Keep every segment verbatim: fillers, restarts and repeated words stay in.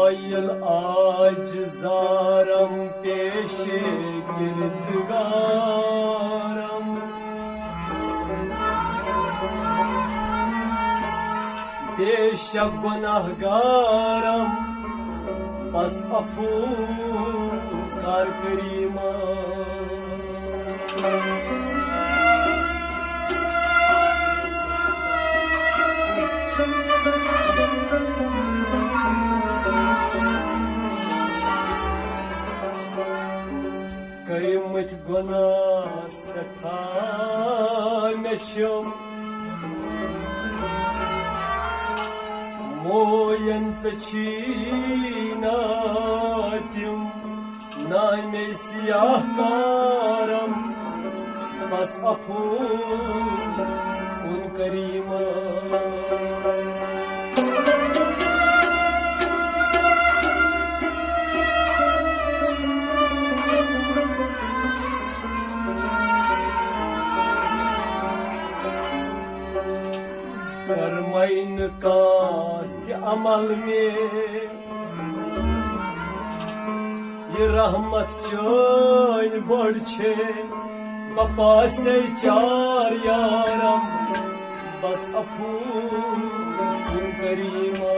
قٲیِل عاجزارم پیش کردگارم، بے شک گناہگارم، بس عفو کر کریمہ۔ کٔرمٕتۍ گۄناہ سٮ۪ٹھاہ مےٚ چھِم، موین ژٕ چھی نا تِم۔ نامے سیاہ کارم، بس عفو کن کریمہ۔ فرمائی نہٕ کانٛہہ تہِ عمل مےٚ، یہِ رحمت چٲنۍ بٔڑ چھے، بہٕ پاسے چار یارم، بس عفو کن کریمہ۔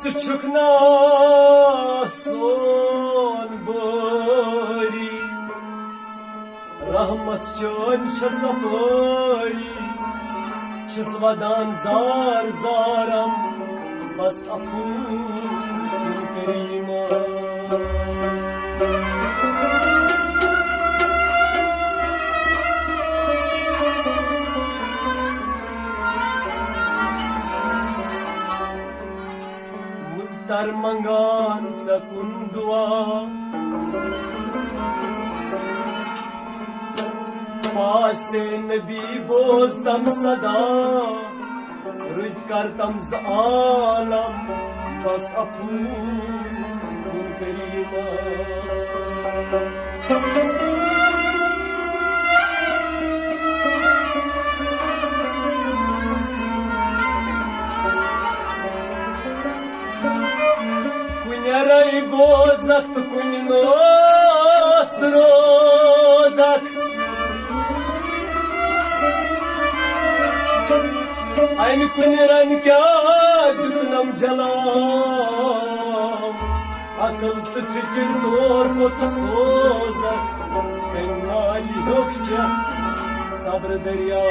ژٕ چھُکھ نا سون بٲری، رحمت چٲنۍ چھےٚ ژۄپٲری، چھِس ودان زار زارم، بس عفو کن کریمہ۔ مُضطر منگان ژےٚ کُن دُعا، پاسے نبی بوز تم صدا، رٕتۍ کر تم زٕ عالم، بس عفو کن کریمہ۔ کُنہِ رنگہِ بوزکھ تہٕ کُنہِ نوژ روزکھ، امہِ کُنہِ رنگہِ کیٛاہ دیُتنم جلاب؟ عقل تہٕ فکر طور پوٚت سوزکھ، تٔمۍ نالہِ ہیوٚک چٮ۪تھ صبر دریا۔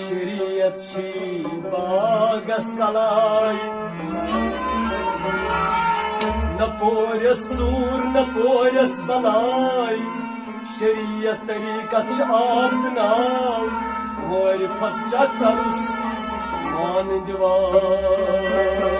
شریعت چھی باغس کلاے، نہ پورس ژوٗر نہ پورس بلاے۔ شریعت طریقت چھِ آب تہٕ ناو، معرفت چکرس مان دِوان۔